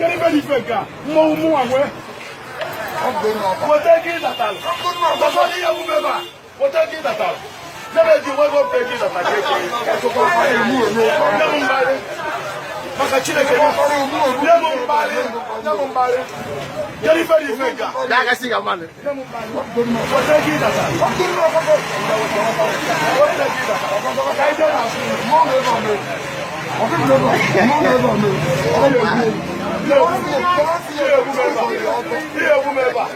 Kedu ife dị ife nke a? Mmọnwụ mụnwa nwee. Weta ego ị natara. Ọzọ n'ihe emume ebe a. Weta ego ị natara. Nye m ego nwe ego ego ị natara ka eke. Nye m mgbalị. Maka Chineke nye m mgbalị. Nye m mgbalị. Kedu ife dị ife nke a? Nye m mgbalị. Weta ego ị natara. Weta ego ị natara. Ka anyị jee n'azụ. Ihe egwu m ebe a.